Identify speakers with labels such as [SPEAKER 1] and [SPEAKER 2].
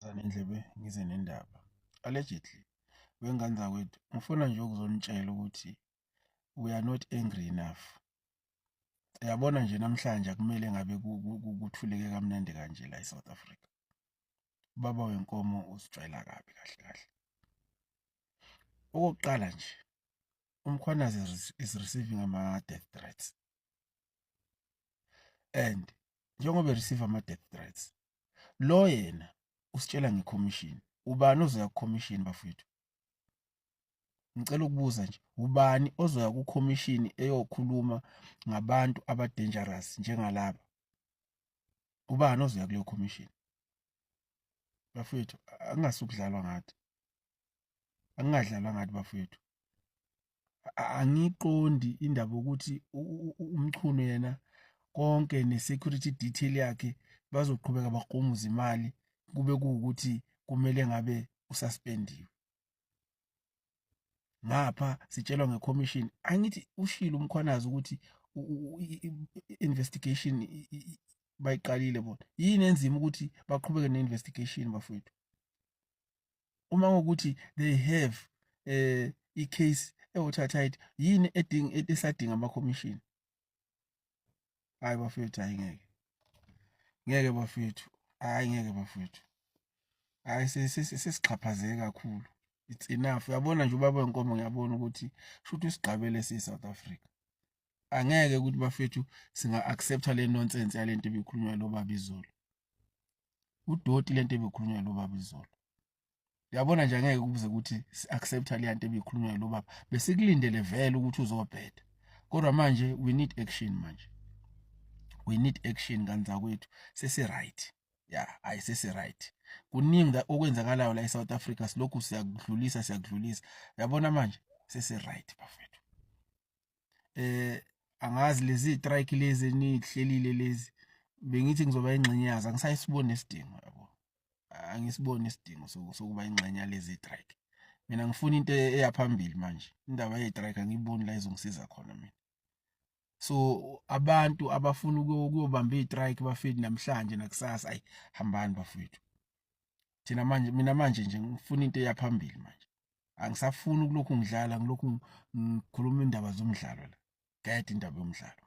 [SPEAKER 1] Nendlebe ngize nendaba. Allegedly, wengane zakwethu, ngifuna nje ukuzonitshela ukuthi we are not angry enough. Uyabona nje, namhlanje akumele ngabe kuthuleke kamnandi kanje la eSouth Africa. Ubaba wenkomo usijwayela kabi kahle kahle. Okokuqala nje, uMkhwanazi is receiving ama-death threats, and njengoba receive ama-death threats lo, yena usitshela nge-commission. Ubani ozoya ku-commission, bafowethu? Ngicela ukubuza nje, ubani ozoya ku-commission eyokhuluma ngabantu aba-dangerous njengalaba? Ubani ozoya kuleyo commission, bafowethu? Akungasukudlalwa ngathi, akungadlalwa ngathi, bafowethu. Angiqondi indaba ukuthi uMchunu yena konke ne-security detail yakhe bazoqhubeka baqhumuza imali, kube kuwukuthi kumele ngabe ususpendiwe. Ngapha sitshelwa nge-commission. Angithi ushilo uMkhwanazi ukuthi investigation bayiqalile bona? Yini enzima ukuthi baqhubeke ne-investigation, bafowethu, uma ngokuthi they have i-case ewatertight? Yini edinga, esadinga ama-commission? Hayi bafethu, hayi ngeke, ngeke bafethu, hayi ngeke bafethu, hayi, sesixhaphazeke kakhulu. It's enough. Uyabona nje, ubaba wenkomo, ngiyabona ukuthi shuthi usigqabele siyi-South Africa. Angeke ukuthi, bafethu, singa-accepta le nonsense yalento ebikhulunywa lo baba izolo. Udoti lento ebikhulunywa lo baba izolo. Uyabona nje, angeke kubuze ukuthi si-accepta le nto ebikhulunywa lo baba. Besikulindele vele ukuthi uzobheda, kodwa manje we need action. Manje we need action kanzakwethu. Sesi-right ya, hayi, sesi-right. Kuningi okwenzakalayo la e-South Africa, silokhu siyakudlulisa, siyakudlulisa. Uyabona manje sesi-right, bafethu. Angazi lezi strike lezi enihlelile lezi, bengithi ngizoba ingxenye yazo, angisayisiboni isidingo, yabo. Angisiboni isidingo sokuba ingxenye yalezi strike. Mina ngifuna into eyaphambili manje. Indaba ye-strike angiyiboni la izongisiza khona mina. So abantu abafuna ukuyobamba i-strike, bafethu, namhlanje nakusasa, ayi, hambani bafethu. Thina manje, mina manje nje ngifuna into eyaphambili manje. Angisafuni ukulokhu ngidlala, ngilokhu ngikhuluma indaba zomdlalo la. Gede indaba yomdlalo.